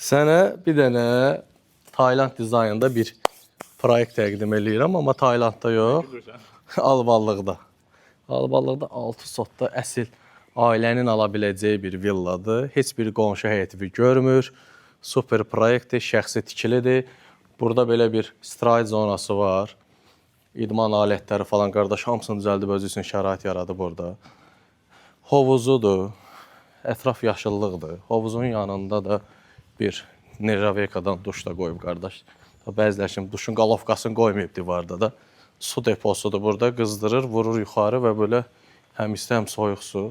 Sənə bir dənə Tayland dizaynında bir proyekt təqdim eləyirəm, amma Taylandda yox, Alballıqda. Alballıqda 6 sotda əsl ailənin ala biləcəyi bir villadır. Heç bir qonşu həyəti görmür. Super proyektdir, şəxsi tikilidir. Burada belə bir istirahət zonası var. İdman alətləri falan qardaş hamısını düzəldib özü üçün şərait yaradıb orada. Hovuzudur. Ətraf yaşıllıqdır. Hovuzun yanında da bir nerjaveykadan duş da qoyub qardaş. Bəziləri kimi duşun qalovkasını qoymayıb divarda da. Su deposudur burada, qızdırır, vurur yuxarı və belə həm isti, həm soyuq su.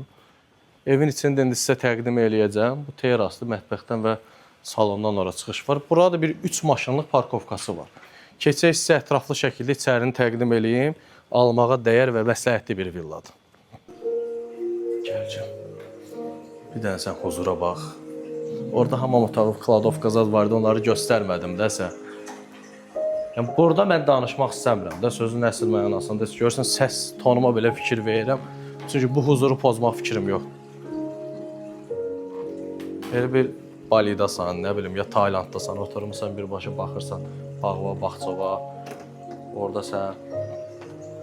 Evin içində indi sizə təqdim eləyəcəm. Bu terasdır, mətbəxdən və salondan ora çıxış var. Burada bir 3 maşınlıq parkovkası var. Keçək sizə ətraflı şəkildə içərini təqdim eləyim. Almağa dəyər və məsləhətli bir villadır. Gəlcəm. Bir dənə sən huzura bax. Orada hamam otağı, kladovka zad vardı, onları göstərmədim də sən. Yəni burada mən danışmaq istəmirəm də sözün əsl mənasında. Görürsən səs tonuma belə fikir verirəm. Çünki bu huzuru pozmaq fikrim yoxdur. Elə bir Balidasan, nə bilim, ya Taylanddasan, oturmusan birbaşa baxırsan bağva, bağçava. Orada sən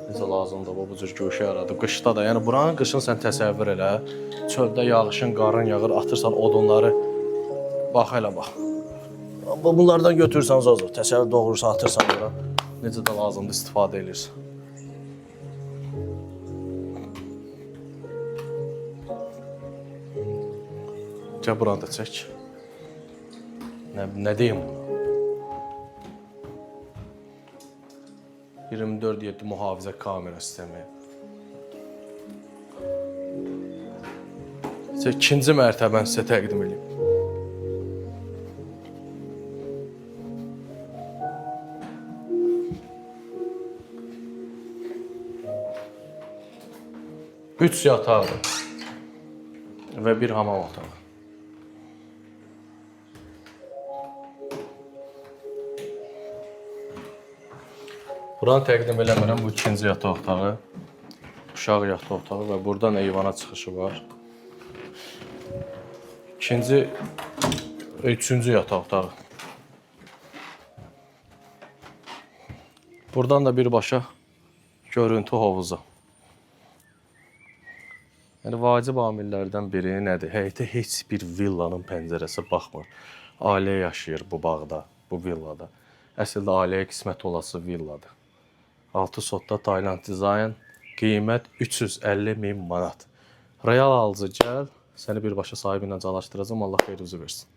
necə lazımdır bu cür güşə yaradıb. Qışda da, yəni buranın qışını sən təsəvvür elə. Çöldə yağışın, qarın yağır, atırsan odunları. Bax elə bax. Bunlardan götürürsən zozu. Təsəvvür doğurursan, atırsan bura. Necə də lazımdır istifadə eləyirsən. Gəl buranı da çək. Nə deyim buna? 24/7 mühafizə kamera sistemi. Sizə ikinci mərtəbəni sizə təqdim edeyim. Üç yataqdır və bir hamam otağı. Buranı təqdim eləmirəm. Bu ikinci yataq otağı. Uşaq yataq otağı və buradan eyvana çıxışı var. İkinci, üçüncü yataq otağı. Buradan da birbaşa görüntü hovuzu. Yəni vacib amillərdən biri nədir? Həyətə heç bir villanın pəncərəsi baxmır. Ailə yaşayır bu bağda, bu villada. Əslində ailəyə qismət olası villadır. 6 sotda Tayland dizayn, qiymət 350 min manat. Real alıcı gəl, səni birbaşa sahibi ilə calaşdıracağam. Allah xeyrinizi versin.